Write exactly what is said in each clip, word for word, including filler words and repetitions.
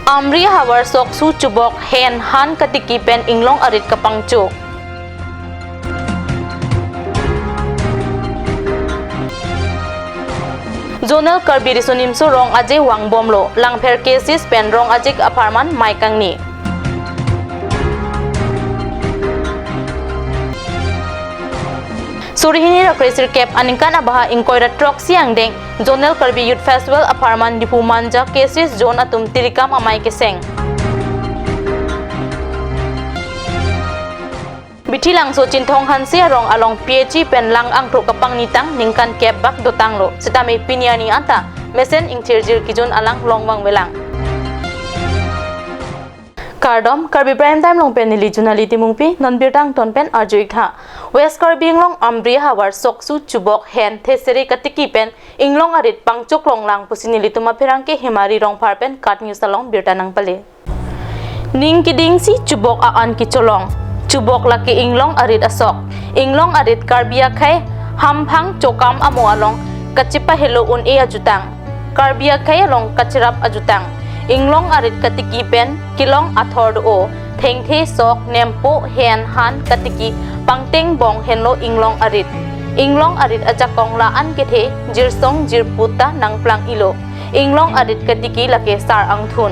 Amri havar soksu chubok hen han katiki pen inglong arit kapangchok. Zonal Karbi Riso Nimso Rong Aje vangbomlo, Langpher K C S pen Rong Aje apharman mei kangni. Suri hini ra kresirkep aningkan abaha ingkoi ra throksi angdeng Zonal Karbi Youth Festival apharman Diphu Manja K C S Zone atum tirikam amei keseng. Bithi Langso Chinthong Hanse arong along P H E pen lang angthro kapangni tang ningkan kep bak dotanglo. Sitame pini arni anta mesen ingthirjir kijun alang longvangvelang. Kardom, Karbi Prime Time along pen neli Junali Timungpi, non birta angton pen arju-ik tha. West Karbi Anglong Amri havar soksu chubok hen thesere katiki pen inglong arit pangchok longlang pusi nelitum apherangke Hemari Rongphar pen KAT News along birta nangpale. Ning kedingsi chubok a-an kecholong. Chubok lake inglong arit asok. Inglong arit Karbi akhei hamphang chokam amo along kachepahelo un-e ajutang. Karbi akhei along kacherap ajutang. Inglong arit katiki pen kelong athor do-o. Thengthe sok nempo hen han katiki pangtengbong henlo inglong arit. Inglong arit ajakong la-an kethe jirsong jirpo ta nangplang-ilo. Inglong arit katiki lake sar angthun.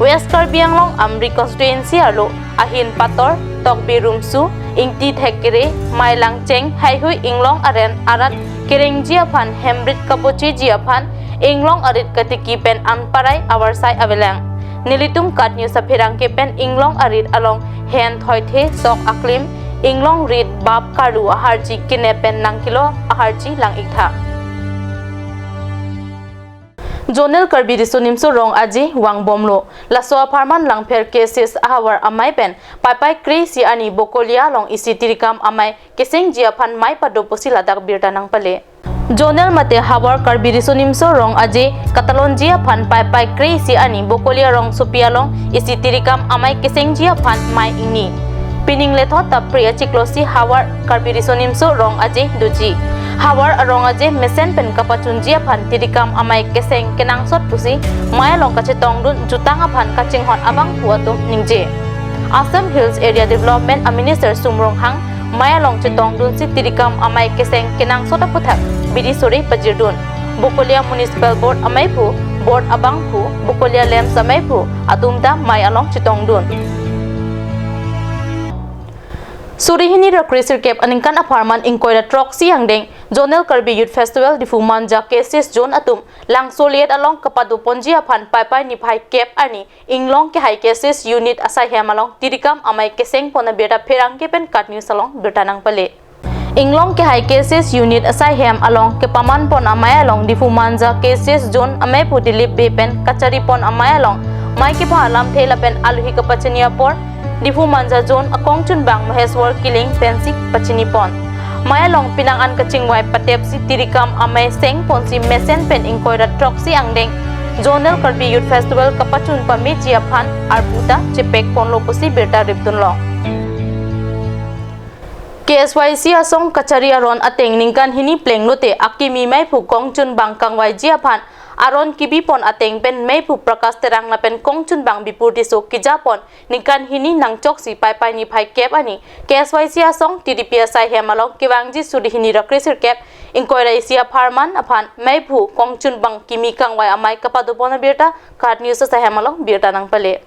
West Karbi Anglong Amri constituency arlo ahin pator, Tokbi Rumsu, Ingti Thekre, Mailang Cheng, haihui inglong aren arat kerengji aphan hemrit kapocheji aphan inglong arit katiki pen anparai avarsai avelang. Nelitum KAT News apherangke pen inglong arit along hen thoithe sok aklim, inglong rit bap karlu aharji kene pen nangkelo aharji lang-ik tha. Zonal Karbi Riso Nimso Rong Aje vangbomlo. Laso apharman Langpher K C S ahavar amei pen Paipai kre-isi arni Bokolia along isi tirikam amei kesengji aphan mei pado pusi ladak birta nangpale. Zonal mate havar Karbi Riso Nimso Rong Aje katalonji aphan Paipai kre-isi arni Bokolia rongsopi along isi tirikam amei kesengji aphan mei ingni. Pining lethot tapri achiklosi havar Karbi Riso Nimso Rong Aje doji. Havar arong aje mesen pen kapachunji aphan tirikam amei keseng kenangsot pusi mei along kachetongdun jutang aphan kachinghon abangphu atum ningje. Assam Hills Area Development a Minister Sum Ronghang mei along chetongdunsi tirikam amei keseng kenangsot aputhak bidi sore pajirdun. Bokolia Municipal Board ameiphu, Board abangphu, Bokolia LAMPS ameiphu atum ta mei along chetongdun. Suri hini ra kresirkep aningkan apharman ingkoi ra throksi angdeng Zonal Karbi Youth Festival Diphu Manja K C S Zone atum Langso Liet along kapadoponji aphan Paipai niphai kep arni inglong kehai K C S unit asaihem along tirikam amei kesengpon abirta pherangke pen KAT News along birta nangpale. Inglong kehai K C S unit asaihem along kepamanpon amei along Diphu Manja K C S Zone ameiphu Dilip Bey pen kacharipon amei along mei kepha alamthe lapen aluhi kapachini apor Diphu Manja Zone akongchunbang Maheshwar Killing pensi pachinipon. Mei along pinang an kachingvai patepsi tirikam amei sengponsi mesen pen ingkoi ra throksi angdeng Zonal Karbi Youth Festival kapachun pameji aphan arpu ta chepekponlo pusi birta ripdunlong. K S Y C asong kachari aron ateng ningkan hini plenglote akimi meiphu kongchunbang kangvaiji aphan aron kibipon ateng pen meiphu Prakash Terang lapen kongchunbang Bipul Tisso kejapon ningkan hini nangchoksi Paipai niphai kep arni K S Y C asong T D P asaihem along kevangji suri hini ra kresirkep ingkoi ra isi apharman aphan meiphu kongchunbang kimi kangvai amei kapadopon abirta KAT News asaihem along birta nangpale.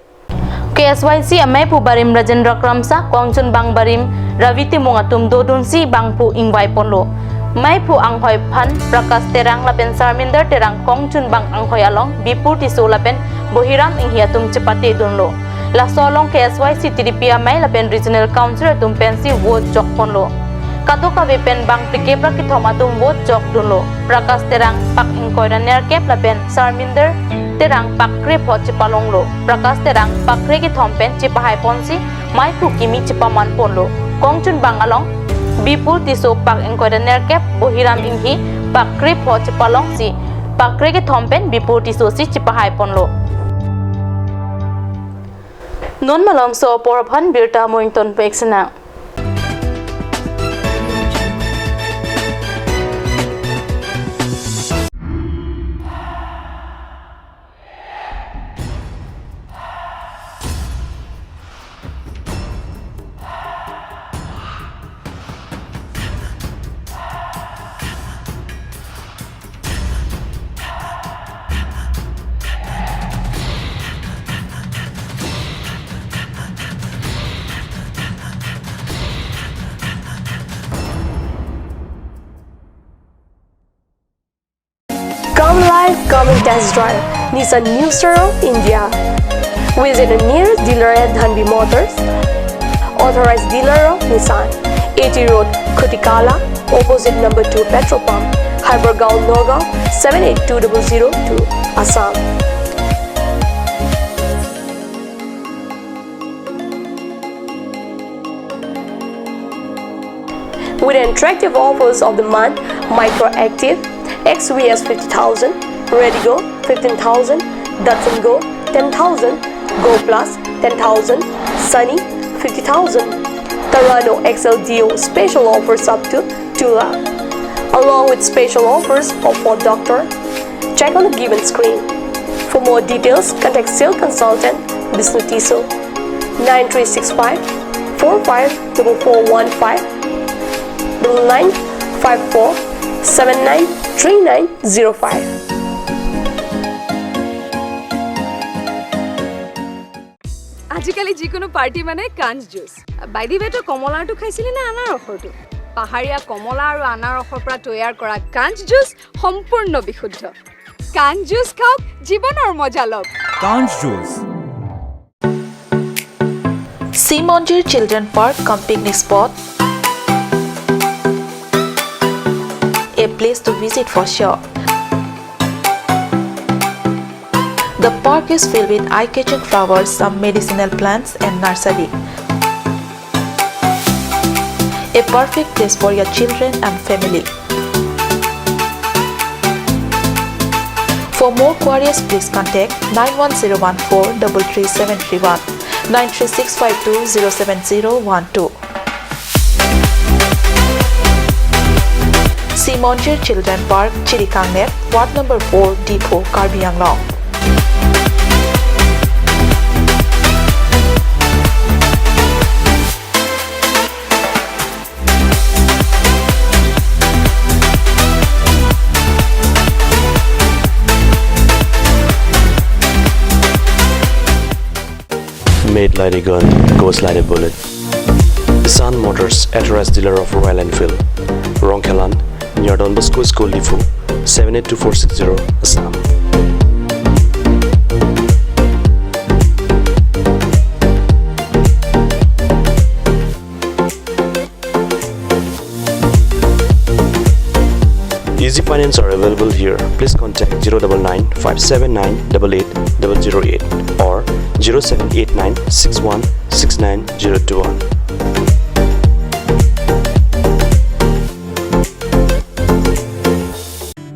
K S Y C ameiphu barim Rajendra Kramsa, kongchunbang barim Ravi Timung atum dodunsi bangphu ingvaiponlo. Meiphu anghoi aphan Prakash Terang lapen Sarminder Terang, kongchunbang anghoi along Bipul Tisso lapen Bohiram Inghi atum chepatedunlo. Laso along K S Y C T D P amei lapen Regional Council atum pensi vote jokponlo. Kadokave pen bang phlikep ra kethom atum vote jokdunlo. Prakash Terang pak ingkoi ra nerkep lapen Sarminder Terang pak krepho chepalonglo. Prakash Terang pak krekethom pen chepahaiponsi meiphu kimi chepamanponlo. Kongchunbang along Bipul Tisso pak ingkoi ra nerkep, Bohiram Inghi pak krepho chepalongsi pak krekethom pen Bipul Tisso si chepahaiponlo. Non malomso apor aphan birta mo ingtonpik sinang. Come live, come and test drive Nissan New Star of India. Visit a nearest dealer at Dhanvi Motors, authorized dealer of Nissan, A T Road, Khutikala, opposite number two petrol pump, Hypergaon, Nagaon, seven eight two double zero two, Assam. With attractive offers of the month, Micra Active, X V S fifty thousand, Redi-GO fifteen thousand, Datsun Go ten thousand, Go Plus ten thousand, Sunny fifty thousand, Terrano X L D O special offers up to two lakh, along with special offers of Ford Doctor. Check on the given screen. For more details, contact sales consultant Bishnu Tisso, nine three six five four five double four one five, double nine five four seven nine three nine zero five. আজিকালি যিকোনো পাৰ্টি মানে কাঞ্চ juice. By the ৱে, তই কমলাৰটো খাইছিলি নে আনাৰসৰটো? পাহাৰীয়া কমলা আৰু আনাৰসৰ পৰা তৈয়াৰ কৰা কাঞ্চ জুচ সম্পূৰ্ণ বিশুদ্ধ। কাঞ্চ জুচ খাওক, জীৱনৰ মজা লওক। Kanch Juice. Sea Monjir Children Park cum picnic spot. A place to visit for sure. The park is filled with eye-catching flowers, some medicinal plants and nursery. A perfect place for your children and family. For more queries, please contact nine one zero one four double three seven three one, nine three six five two zero seven zero one two. Sea Monjir Children Park, Chirikangnet, Ward number four, Diphu, Karbi Anglong. Made like a gun, goes like a bullet. Sun Motors, authorized dealer of Royal Enfield. Rongkhelan, near Don Bosco School, Diphu, seven eight two four six zero, Assam. Easy finance are available here. Please contact zero double nine five seven nine double eight double zero eight or zero seven eight nine six one six nine zero two one.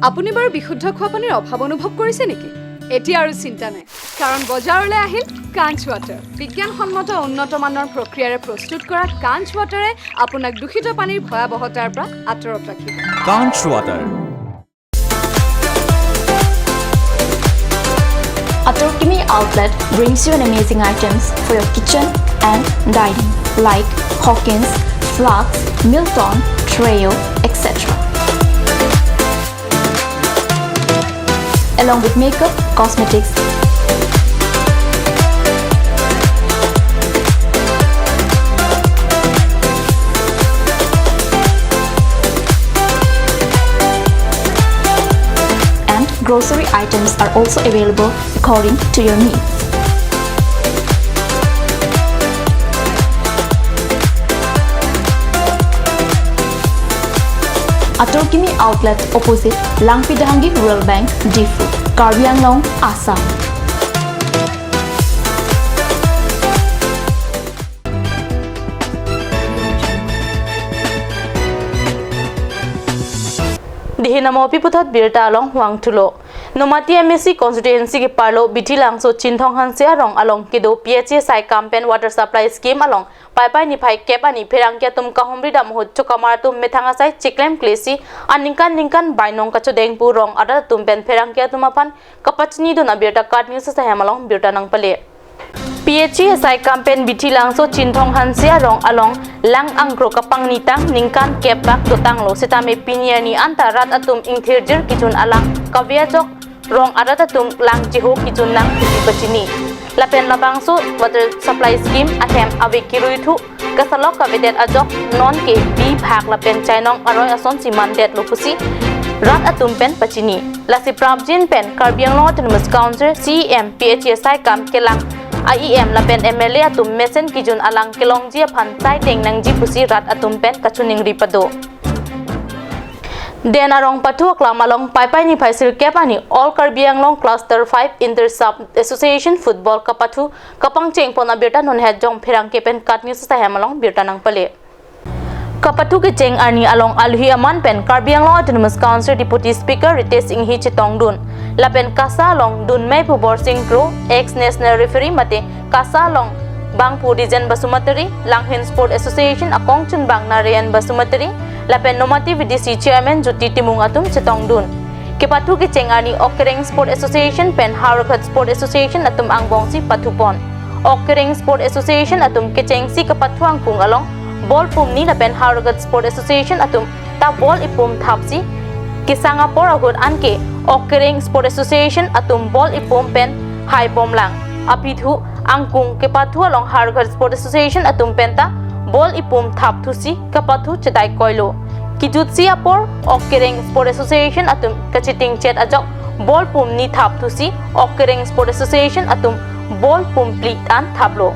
আপুনি বাৰু বিশুদ্ধ খোৱা পানীৰ অভাৱ অনুভৱ কৰিছে নেকি? এতিয়া আৰু চিন্তা নাই, কাৰণ বজাৰলৈ আহিল কাঞ্চ ৱাটাৰ। বিজ্ঞানসন্মত উন্নত মানৰ প্ৰক্ৰিয়াৰে প্ৰস্তুত কৰা কাঞ্চ ৱাটাৰে আপোনাক দূষিত পানীৰ ভয়াৱহতাৰ পৰা আঁতৰত ৰাখিব। Kanch Water. Atorkimi Outlet brings you an amazing items for your kitchen and dining, like Hawkins, Flux, Milton, Treo, et cetera, along with makeup, cosmetics, and grocery items are also available according to your needs. Atorkimi Outlet, opposite Langpidhangi Rural Bank, Diphu, Karbi Anglong, Assam. Dihi namo pi puthot birta along vangthulo. Nomati M A C constituency keparlo Bithilangso Chinthong Hanse arong along kedo P H E sai kam pen water supply scheme along Paipai niphai kep arni pherangke atum kahumri dam ahut chokamar atum methang asai chiklemklesi aningkan ningkan bainong kachodeng pu rong arat atum pen pherangke atum aphan kapachini dun abirta KAT News asaihem along birta nangpale. P H E sai kam pen Bithilangso Chinthong Hanse arong along lang angkro kapangni tang ningkan kep bak dotanglo, sitame pini arni anta rat atum ingthirjir kejun alang kave ajok rong arat atum lang chiho kejun nang pusi pachini. Lapen labangso water supply scheme ahem ave kirui thu kasalok kavedet ajok non ke bi phak lapen chainong aroi asonsi mandetlo pusi rat atum pen pachini. Lasi prapjin pen Karbi Anglong Autonomous Council C E M P H E S I kam kelang a E M lapen M L A atum mesen kejun alang kelongji aphan chaiteng nangji pusi rat atum pen kachiningri pado. Den arong pathu aklam along Paipai niphai sirkep arni All Karbi Anglong Cluster five Inter Sub Association Football kapathu kapangcheng pon abirta non het Jong Pherangke pen KAT News Assam along birta nangpale. Kapathu kecheng arni along aluhi aman pen Karbi Anglong Autonomous Council Deputy Speaker Ritesh Enghi chetongdun. Lapen KASA along dunmei pu Borsing Kro, ex national referee mate KASA along bang pu Dijen Basumatary, Langhin Sport Association akongchunbang Narayan Basumatary, lapen Nomati V D C Chairman Jyoti Timung atum chetongdun. Kepathu kecheng arni Okereng Sport Association pen Howraghat Sport Association atum angbongsi pathupon. Okereng Sport Association atum kechengsi kapathu angkung along ball pumni lapen Howraghat Sport Association atum ta ball ipum thapsi kesang apor ahut anke Okereng Sport Association atum ball ipum pen haibomlang. Apithu angkung kepathu along Howraghat Sport Association atum penta ball ipum thapthusi kapathu chedai koilo. Kejutsi apor Okereng Sport Association atum kachitingchet ajok ball pumni thapthusi Okereng Sport Association atum ball pumphli an thaplo.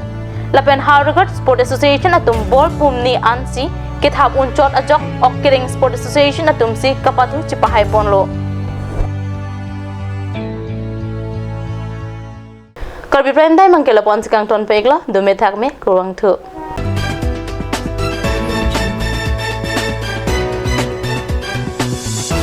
Lapen Howraghat Sport Association atum ball pumni ansi kethap unchot ajok Okereng Sport Association atumsi kapathu chepahaiponlo. Karbi Prime Time angke lapu-ansi kangtonpiklo, dome thakme, kurvangthu.